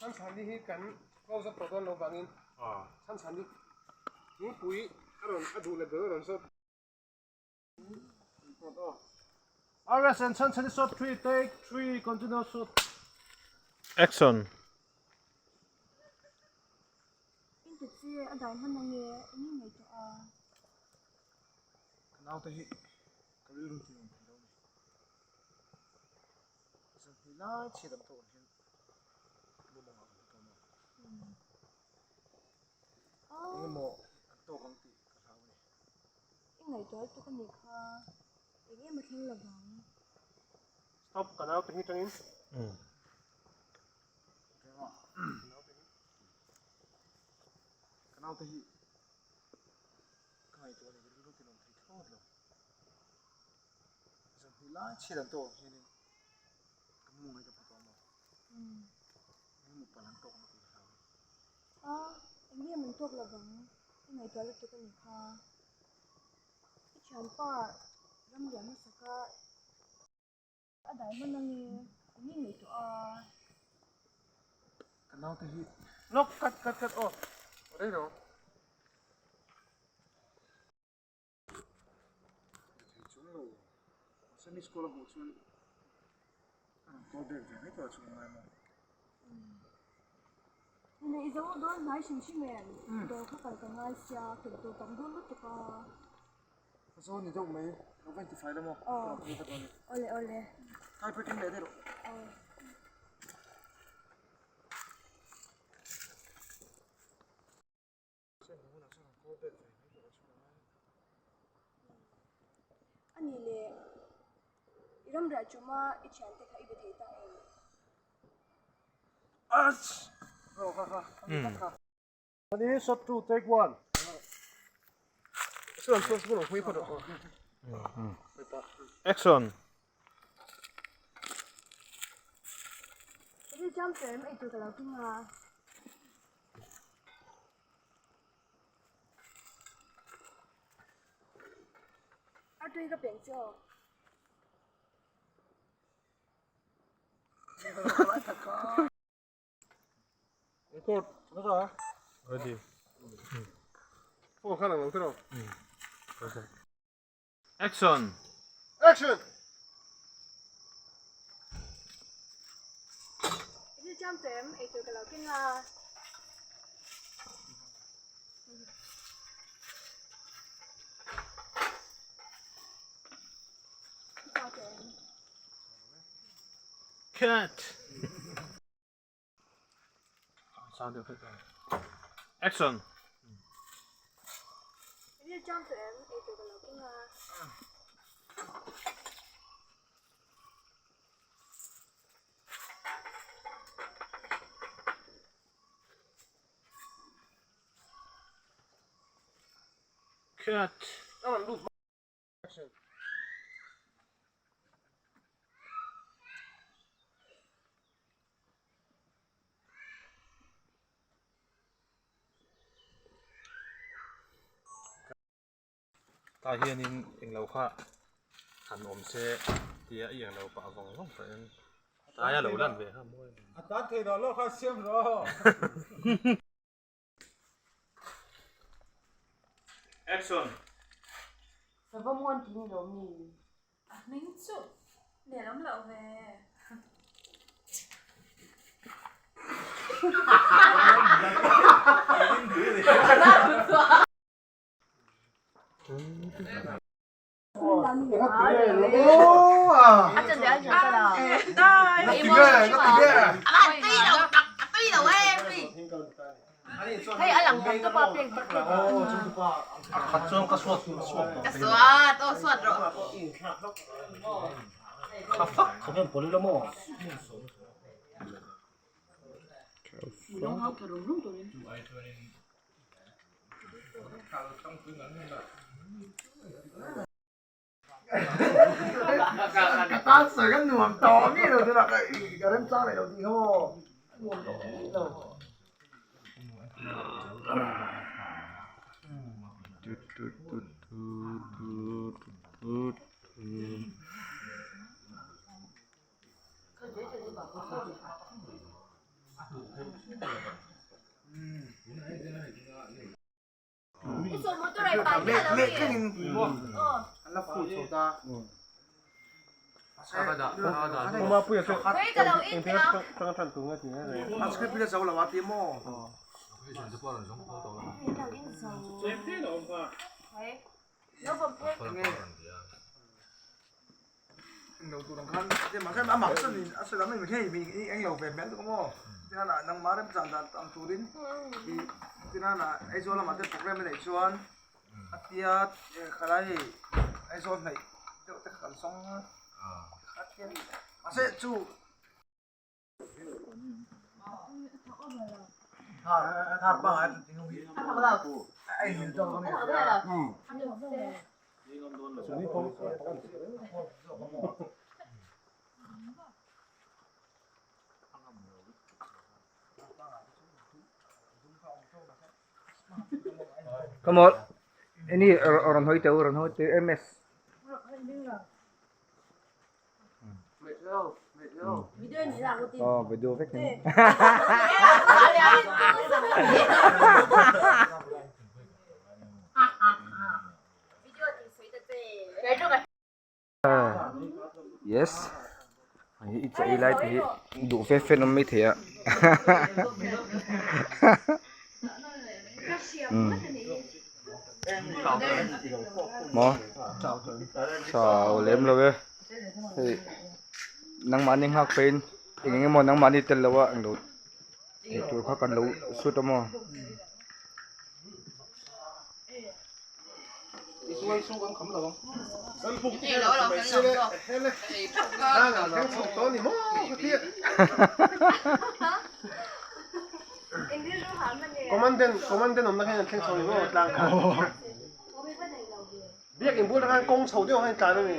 Chhanchhani hi kan close up tawh dawn lo vangin Chhanchhani thingpui a rawn a duh leh ber a rawn zawt. RS and Chhanchhani shot 3 take 3 continue shot. Action. Inti che a dai hman ange eng nge ngaihtuah a? Ka naute hi ka rilru ti nuam thei lo a ni. Zanhnih lai chhiat ang tawk ang hian lu mawngah ka hmu tawh maw? Eng emaw an tawk ang tih ka hlau a ni. I ngaihtuah lutuk a nih kha, eng em a thleng lo vang. Stop, ka naute hi tangin. Ka naute hi ka ngaihtuah a ni, ka rilru ti nuam thei thlawt lo. Zanhnih lai chhiat an tawk ang hianin ka mu ngai ka phu tawh maw? Eng emaw palh an tawk ang tih ka hlau a ni. A, eng nge man tawk lovang? I ngaihtuah lutuk a nih kha. I thianpa ram lian hmasa kha a dai hman ange, eng nge ngaihtuah a? Ka naute hi lawk kat kat kat aw, rei lo. Thei chung lo mahse miss call a hmuh chuan a rawn call back ve mai tawh a chung ngai maw. Nune i zo dawn hnai hrim hrim em? Dawr kha kal ka ngai sia, kel tur tam dawn lutuk a. Ka zo ni deuh mai, lo va intifai la maw? Ka rawn phei vat dawn e. Awle awle. Kai packing leh daih rawh. Aw. A nih leh i ramriah chuma i thiante kha i be thei ta em? Shot 2 take 1. Action. Rilṭam term ei tur ka lo keng a. A tui ka peng chu aw. Record nasa a? Ready. Phone kha lang lo tiraw? Action! Action! Rilṭam term ei tur ka lo keng a. Cut! Action! Cut! Tah hianin englo kha han awm se tia i englo pah vawng vawng pah in tlai a lo lan ve kha mawi a ni. A tan thei lo lo kha siam rawh. Action! Sava muan tih ni lo mi? A hming chu nel awm loh ve. Ka tan sawi ka nuam tawh mi lo tunah ka ka remchang leh lo tih kha maw a nuam tawh mi lo. Leh thlengin an la full chho ta. A script hi a zo lo a ti maw? Englo tur ang khan mahse amah chuan a sawi lam hei i englo ve hmel tuk a maw tinah lah nangmah remchang dan ang turin ih tinah lah Aizawl lamah te programme a neih chuan a tia khalai hei Aizawl hnaih deuh te kha kan sawng a kha tia mahse chu Come on. Ini rawn hawi teh u rawn hawi teh MS. Oh, video vek ni. Yes. I chei lai te hi duh fe fe an awm mai thei a. Maw chau lem lo e hei nangmahni nghak peihin eng eng emaw nangmahni tel lo a englo ei tur kha kan lo sut a maw. Commandant commandant awmna khan an thleng chho ni maw tlang kha biak in bul khan kawng chho deuh khan tlan a ni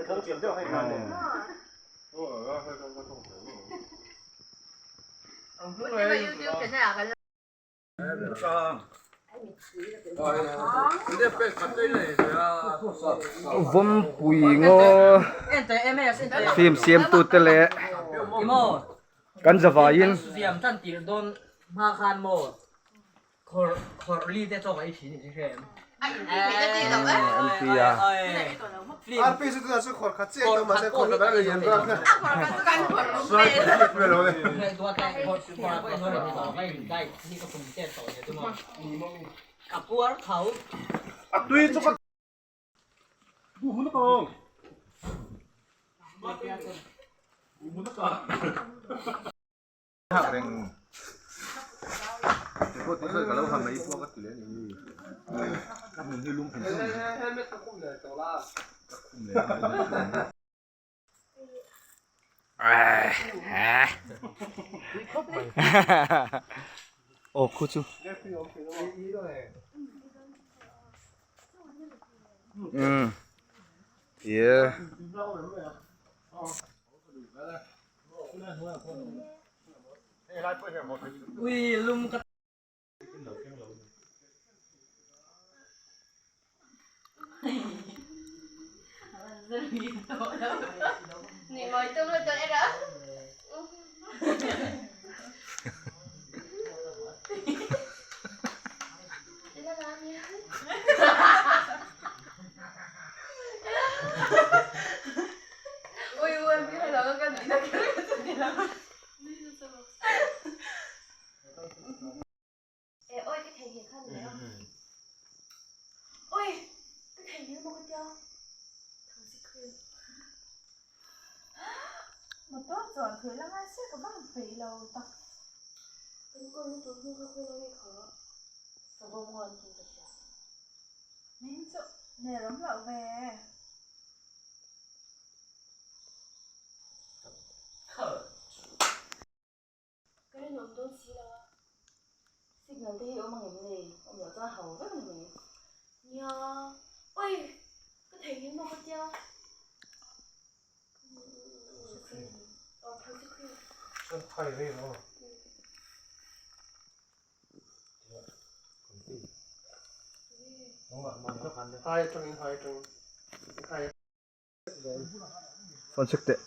kawng chho deuh khan tlan a ni. Vawmpui ngaw film siam tu te leh kan zavaiin an ti a. Aw khu chu umm yeah. Ka rinawm dawn si lo a, signal te hi awm ang em le? Awm loh chuan hau vek a ni mai. Nia, oi! Ka theihnghilh maw ka tia? Aw, phal chu khui. Phone check teh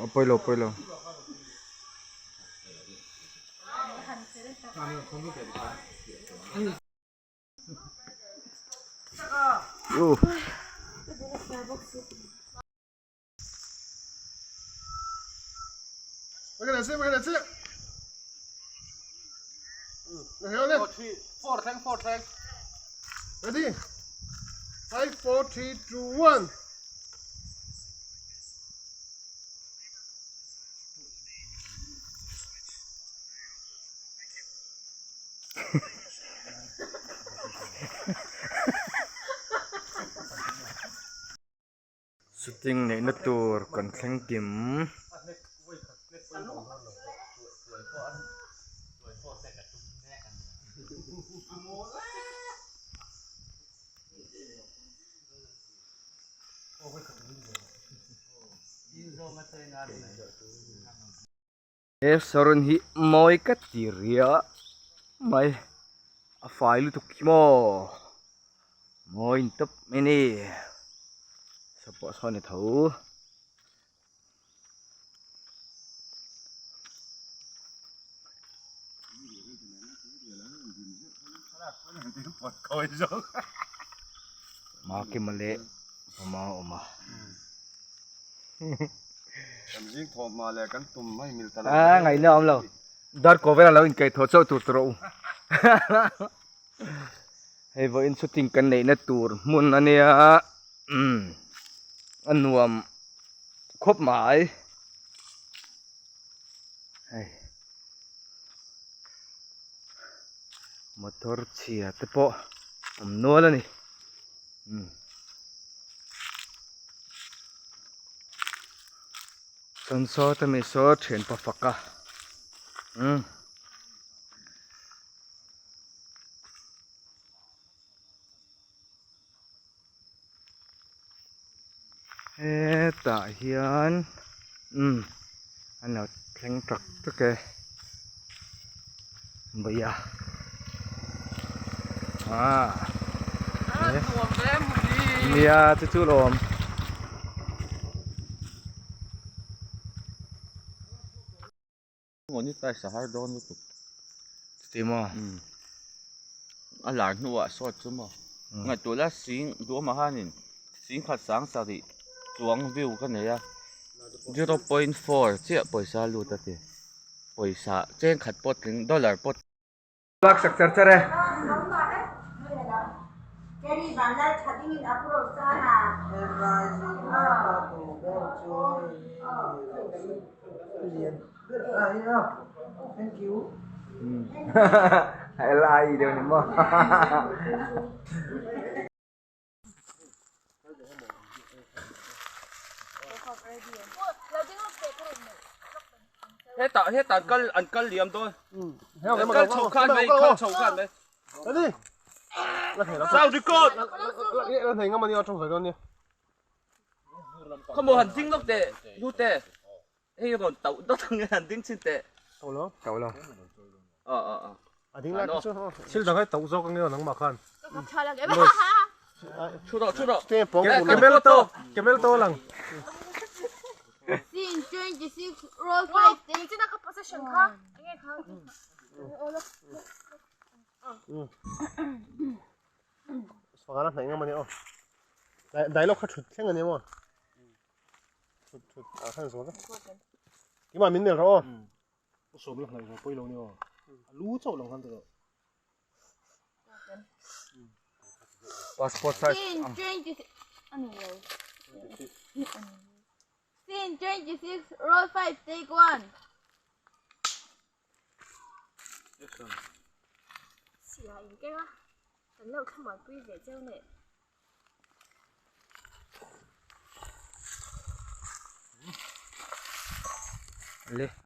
a pawi lo a pawi lo. Uh. Ready? 5, 4, 3, 2, 1. Shooting neihna tur kan thleng kim. He saron hi mawi ka ti ria mai a fai lutuk hi maw mawi in tawp mai a ni saw pawh saw a ni tho. Makima leh Pama a awm a. A ngaihna a awm lo. Dar kaw vel a lo inkaih thaw chauh tur tur a u. Hei vawiin shooting kan neihna tur hmun a nia umm a nuam khawp mai hei motor chhia te pawh awm nual a ni umm chuan sawta mi saw thianpa faka umm. Hetah hian umm an lo thleng tak tak e bawih a ah nia chu chu lawm. Monetize a har dawn lutuk. Chuti maw? Umm. A lar hnuah sawt chu maw? Ngaihtuah la sing duhawmah khanin sing khat sang sarih chuang view ka nei a 0.4 chiah pawisa lut a ti. Pawisa cheng khat pawh tling dollar pawh. Lak sak char char e. Lai deuh ni maw. Hetah hetah an kal an kal liam dawn. An kal chho khan mai kal chho khan mai. Sound record. Khawmaw han ding lawk teh hlute. Hei rawn tauh dawt ang nge han ding chin teh. Tauh lo. Tauh lo. Aw aw aw. A ding lai chu thil dang ai tauh zawk ang nge nangmah khan. Thu rawh thu rawh. Camel to camel to lang. Scene 26 roll 5 take. China ka possession kha enge kha. Sangana hnaih ngam ani aw. Dialogue kha thut thleng ani maw. Thut thut ah khan zual a. Keimah min mel rawh aw. U sawm la hnaih rawh pawi lo ni aw. A lu chauh lang khan ta rawh. Passport size. Scene 26 ani lo. Scene 26 roll 5 take 1. Sia in keng a kan lo thlamuanpui ve cheu neh. Le.